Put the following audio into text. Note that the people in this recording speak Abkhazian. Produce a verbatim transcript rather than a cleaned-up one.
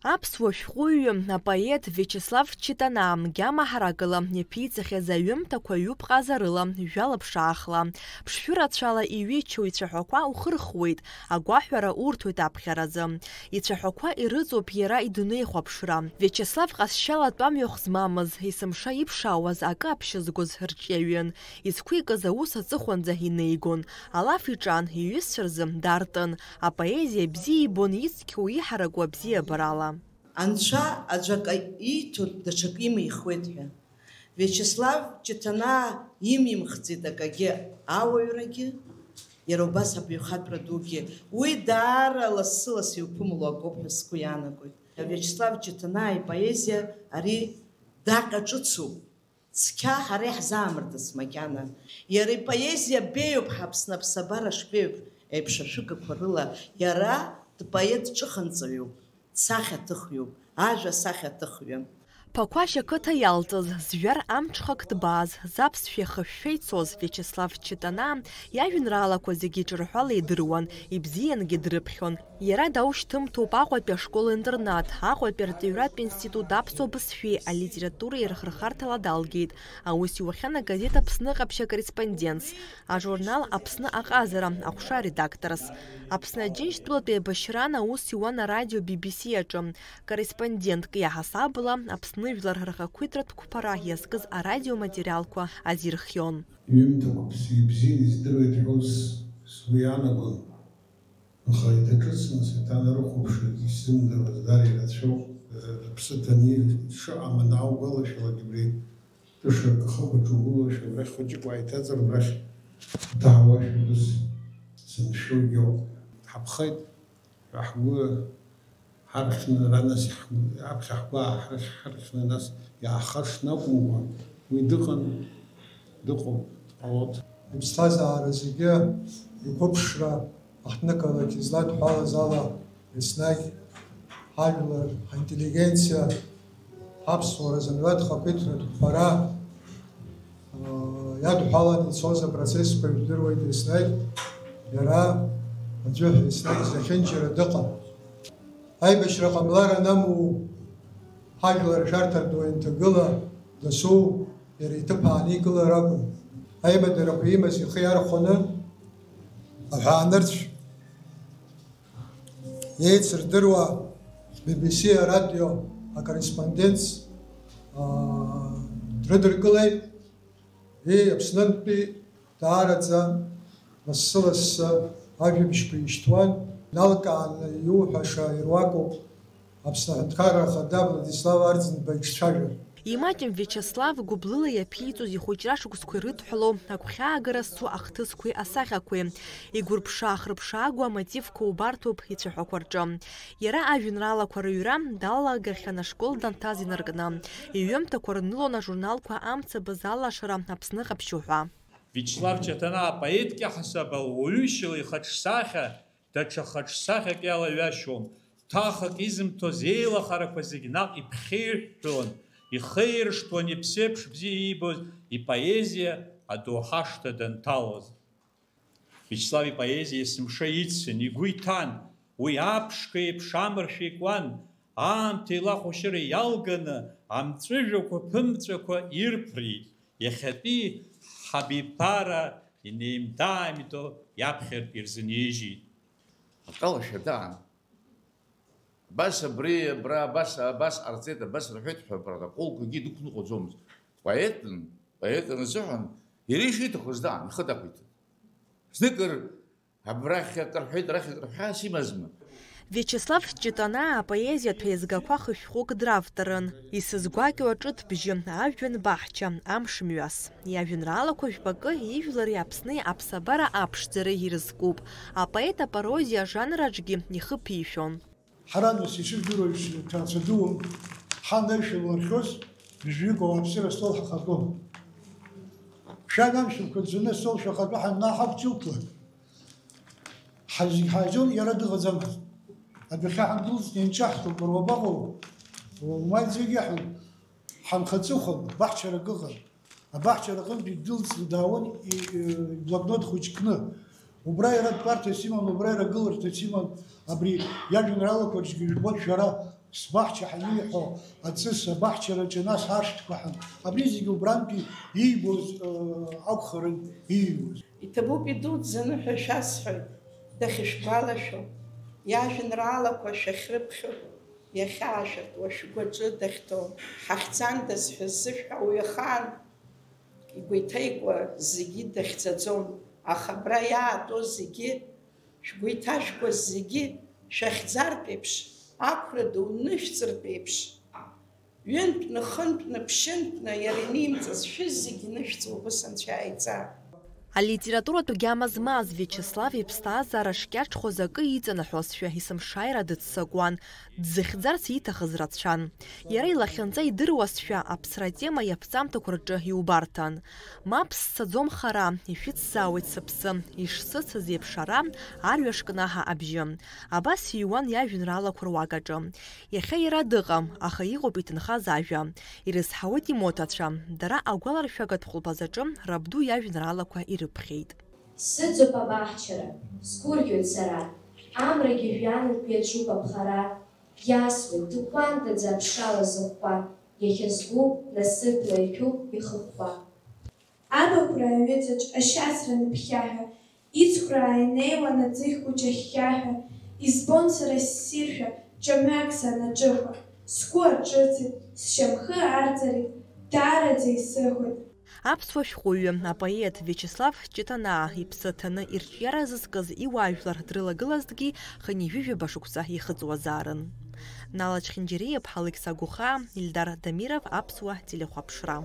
Аԥсуа шәҟәыҩҩы, апоет Виачеслав Читанаа гьама ҳаракыла иаԥиҵахьаз аҩымҭақәа ҩуп ҟазарыла, жәа-лаԥшаахла. Ԥшшәы рацәала иҩычоу ицәаҳәақәа ухырхуеит, агәаҳәара урҭоит аԥхьаразы. Ицәаҳәақәа ирыҵоуп иара идунеихәаԥшра. Виачеслав ҟазшьала тәамҩахә змамыз, есымша иԥшаауаз акы аԥшьызгоз рҿиаҩын. Изқәикыз аус аҵыхәанӡа инеигон. Алаф иҿан, иҩызцәа рзы дартын. Апоезиа бзиа ибон ицқьоу иҳараку абзиабарала. Анцәа аӡәы акы ииҭоит, даҽакы имихуеит ҳәа. Виачеслав Ҷыҭанаа имимхӡеит акагьы ауаҩрагьы, иара убас абаҩхатәра дугьы. Уи даара лассы-ласс иуԥымло акоуп ҳәа сгәы иаанагоит. Виачеслав Ҷыҭанаа ипоезиа ари даҟьа ҿыцуп. Цқьа ҳара иаҳзаамыртыц макьана. Иара ипоезиа беиоуп ҳаԥсны аԥсабара шбеиоуп еиԥш ашәыгақәа рыла. Иара дпоет ҿыханҵаҩуп, дсахьаҭыхҩуп, ажәа сахьаҭыхҩы. Ԥақәашь ақыҭа иалҵыз, зжәар амҽхак ҭбааз, заԥсшәа ихышәшәа ицоз Виачеслав Читанаа иажәеинраалақәа зегьы ҿырҳәала идыруан, ибзиангьы дрыԥхьон. Иара даушьҭымҭоуп Аҟәатәи ашкол-интернат, Аҟәатәи арҵаҩратә институт аԥсуа бызшәеи алитературеи рхырхарҭала далгеит. Аус иуахьан агазеҭ Аԥсны ҟаԥшь акорреспондентс, ажурнал Аԥсны аҟазара аҟәша аредакторс. Аԥсны Аџьынџьтәылатәи еибашьраан аус иуан арадио би би си аҿы. Корреспондентк иаҳасабала Аԥсны жәлар рхақәиҭратә қәԥара иазкыз арадиоматериалқәа азирхион. Ҩымҭақәак бзиа-бзианы издыруеит ҳәа ус сгәы иаанагон. Аха иҭаҿыцны саҭанарыхәаԥшуеит, исзымдыруаз даара ирацәоуп. Аԥсы ҭаны шыҟам анааугәалашәалак, абри тышак ахықәаҿ угылошәа, абрахь хәыҷык уааиҭаҵыр, абрахь уҭаҳауашәа ус сыншәогьы ауп. Ҳаԥхеит ҳәа ҳгәы ҳархьны, ранас ҳгәы, аԥхьа ҳгәы ааҳархь-, ҳархьны, нас иаахаршҭны акәымкәа, уи дыҟан, дыҟоуп, дҟалоит. Иԥсҭазаара зегьы иқәыԥшра аҳҭнықалақь изладҳәалаз ала, еснагь ҳажәлар, ҳинтеллигенциа, ҳаԥсуара зымҩа дхақәиҭратә ҳәара, иадҳәалан ицоз апроцессқәа ижәдыруеит еснагь, иара аӡәы еснагь зехьынџьара дыҟан. Аибашьра ҟамлар анаму, ҳажәлар ашәарҭа ду инҭагыла, дасу иара иҭыԥ ааникылар акәын. Аимадарақәа имаз ихы иархәаны аҳәаанырцә еицырдыруа би би си арадио акорреспондентс, аа, дрыдыркылеит. Еи, Аԥснынтәи даараӡа лассы-лассы ажәабжьқәа ишьҭуан, иналкааны иуҳәаша ируакуп, Аԥсны Аҳәынҭқарра Ахада Владислав Арӡынба иҿцәажәара. Имаҷым Виачеслав гәыблыла иаԥиҵоз ихәыҷра шықәсқәа ирыдҳәалоу агәхьаагара зцу ахҭысқәеи асахьақәеи, игәырԥшаа-хырԥшаагоу амотивқәа убарҭоуп ицәаҳәақәа рҿы. Иара ажәеинраалақәа рыҩра далагахьан ашкол данҭаз инаркны. Иҩымҭақәа рнылон ажурналқәа Амцабз, Алашара, Аԥсны ҟаԥшь уҳәа. Виачеслав Ҷыҭанаа апоет кьаҳасаб ауаҩышьала ихаҿсахьа даҽа хаҿсахьак иалаҩашьом, ҭахак изымҭоз еилахарақәа зегь наҟ иԥхьеиҳәҳәон, ихеиршҭуан иԥсеиԥш бзиа иибоз ипоезиа адоуҳа ашҭа данҭалоз. Виачеслав ипоезиа есымша ицын, игәы иҭан, уи аԥшқа еиԥш амаршәа икуан, аамҭеи лахәашьыреи иалганы амҵәыжәҩақәа ԥымҵәақәа ирԥрит, иахьатәи ҳабиԥара инеимда-ааимдо иаԥхьартә ирзынижьит. Аҟалашәа даан. Абас абри, абра, абас, абас ҟарҵеит, абас рҳәеит ҳәа апротоколқәагьы дықәныҟәаӡомызт. Поетын, поетын азыҳәан иара ишиҭахыз даан, ихы дақәиҭын. Зныкыр абрахь акы рҳәеит, арахь акы рҳәа, ас имазма? Виачеслав Ҷытанаа апоезиатә еизгақәа хышәҟәык дравторын. Исызгәакьоу аҿыҭбжьы, ажәҩан баҳча, амш мҩас. Иажәеинраалақәа жәпакы ижәлари Аԥсни аԥсабара аԥшӡара ирызкуп. Апоет апародиа ажанр аҿгьы ихы ԥишәон. Ҳара, нас, ишыжәдыруа еиԥш, ҭаацәа дуун, ҳан аишәа лурхьоз, жәаҩык ауааԥсыра астол ҳахатәон. Шәан амшәқәа ӡәӡәаны астол шәахатәы ҳаннаҳақәҿылҭлак, ҳазегь ҳааизон, иара дыҟаӡамызт. Адәахьы ҳандәылҵны инҿаҳҵон, уара уабаҟоу? Уамаӡагьы ҳәа ҳанхаҵыхәан, баҳчарак ыҟан. Абаҳчара аҟынтәи ддәылҵны даауан и-, и-, иблокнот хәыҷ кны. Убра иара дтәарҭас иман, убра иара гыларҭас иман, абри иажәеинраалақәа рҿгьы ижәбон, шәара Сбаҳча ҳаниҳәо аҵыс абаҳчараҿы, нас ашҭқәа ҳәа. Абри зегьы убрантәи иибоз, э, акәхарын ииуаз. Иҭабуп идуӡӡаны ҳәа шәасҳәоит, дахьышәгәалашәо, иажәеинраалақәа шәахьрыԥхьо, иахьаашәыртуа шәгәаҿы дахьҭоу. Ҳахьӡандаз ҳәа ззышәҳәа уаҩ ахаан игәеиҭеикуа зегьы дахьӡаӡом, аха абра иаатәоу зегьы, шәгәы иҭашәкуа зегьы шәахьӡартә еиԥш, ақәра ду нышәҵыртә еиԥш, ҩынтәны, хынтәны, ԥшьынтәны иара инимҵыз шәызегьы нышәҵ, угәы санцәа иааиҵа. Алитературатә гьама змаз Виачеслав иԥсҭазаара шкьаҿхоз акы иҵанаҳәозшәа, есымшааира дыццакуан, дзыхьӡарц ииҭахыз рацәан. Иара илахьынҵа идыруазшәа, аԥсра атема иаԥҵамҭақәа рҿы иубарҭан. Мап сцаӡом хара, ишәыцзаауеит сыԥсы, ишсыцыз еиԥш ара, арҩаш кнаҳа абжьы. Абас иҩуан иажәеинраалақәа руак аҿы. Иахьа иара дыҟам, аха иҟоуп иҭынхаз ажәа. Ирызҳауеит имоҭацәа. Дара агәаларшәагатә хәылԥазаҿы рабду иажәеинраалақәа ирыԥхьеит. Сыӡуп абаҳчара, сгәырӷьоит сара, амрагьы жәҩанынтә иаҿуп аԥхара, иасуеит, дыкәандаӡа аԥшалас зыхәхәа, иахьа сгәы насыԥла иқьуп ихыхәхәа. Абахәра аҩыҵаҿ ашьацра ныԥхьаҳәа, ицхәраа инеиуан аӡыхь хәыҷ ахьхьаҳәа, избон сара ссиршәа, ҿамҩак санаҿыхәа, сгәы аҿыцит, сшьамхы арҵарит, даараӡа исыхәеит. Аԥсуа шәҟәыҩҩы, апоет Виачеслав Ҷытанаа иԥсы ҭаны ирҿиара зызкыз иуаажәлар дрылагылазҭгьы хынҩажәижәаба шықәса ихыҵуазаарын. Нала Чхинџьариа-иԥҳа, Алықьса Гәыхаа, Ильдар Дамиров, Аԥсуа телехәаԥшра.